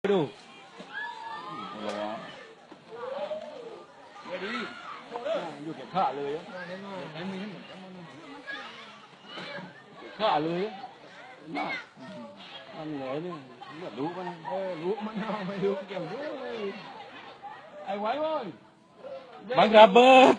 ດູ ຢູ່ແກ່ຂາເລີຍ ຂາເລີຍ ນະ ອັນແຫຼະນີ້ ເລືອດລຸມັນ ເອີ ລຸມັນເອົາໄປລຸແກ້ວເດີ ໄອ້ໄວເວີຍ ບັງລະເບີດ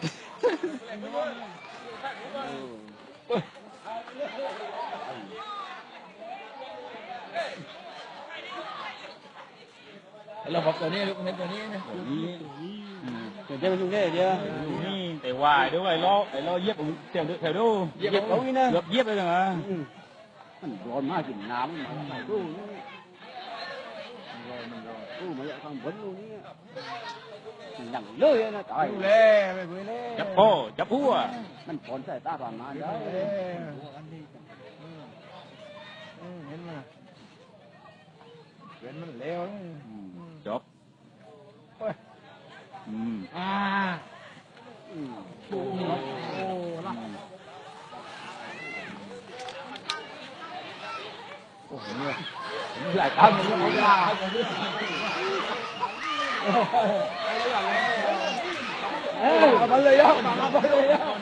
ລະບົບໂຕນີ້ ລູກເຫັນໂຕນີ້ນະ ໂຕນີ້ ອືມ ເປັນໄດ້ລູກນີ້ດຽວ ລູກນີ້ ແຕ່ວ່າເດີ ໄອ້ລໍ້ ໄອ້ລໍ້ຢຽບເອົາແຖວ ແຖວໂດ ຢຽບເອົານີ້ນະ ເກືອບຢຽບເລີຍນະ ອືມ ມັນຮ້ອນມາກິນນ້ຳ ມັນມາດູນີ້ ມັນຮ້ອນ ມັນຮ້ອນ ໂອ້ ມາຈາກທາງບົນລູກນີ້ ມັນຍັງເລີຍນະ ຕາຍ ເລີຍ ຈັບຄໍ ຈັບຫົວ ມັນຜ່ອນສາຍຕາຜ່ານມາໄດ້ ເອີ ເອີ ເຫັນມາ ເຫັນມັນແລ້ວ ອືມ ອືມ ຈົບ ໂອ້ຍ ອືມ ອ່າ ອືມ ໂອ້ ລັກ ໂອ້ໂຫ ຫຼາຍຄັ້ງ ເອີ ເອົາມາເລີຍ ເອົາມາເລີຍ ເອີ.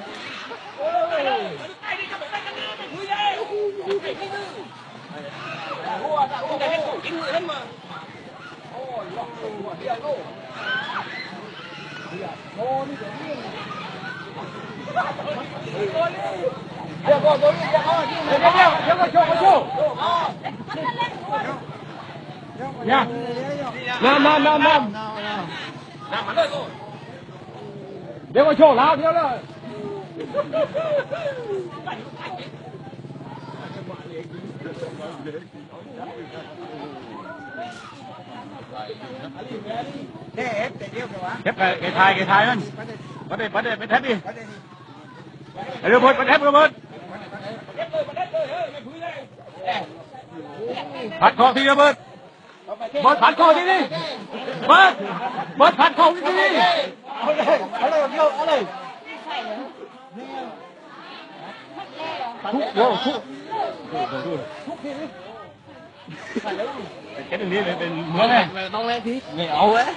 ດຽວກໍໂຊລາວດຽວເລີຍ ເກັບໄປ ໄປຖ່າຍ ໄປຖ່າຍມັນ ໄປເດ້ ໄປເດ້ ໄປແທັບດິ ໄປເດີເບີດ ໄປແທັບເດີເບີດ ຜັດຄອກທີເດີເບີດ ເບີດຜັດຄອກທີນີ້ ເບີດ ເບີດຜັດຄອກທີນີ້ ເອົາເລີຍ ເອົາເລີຍ ເອົາເລີຍ ທຸກ ໂອ້ ທຸກ ທຸກທີນີ້ ເປັນແຄ່ນີ້ເລີຍ ເປັນເມືອງ ຕ້ອງແລກທີ ໄມ່ເອົາເວີຍ.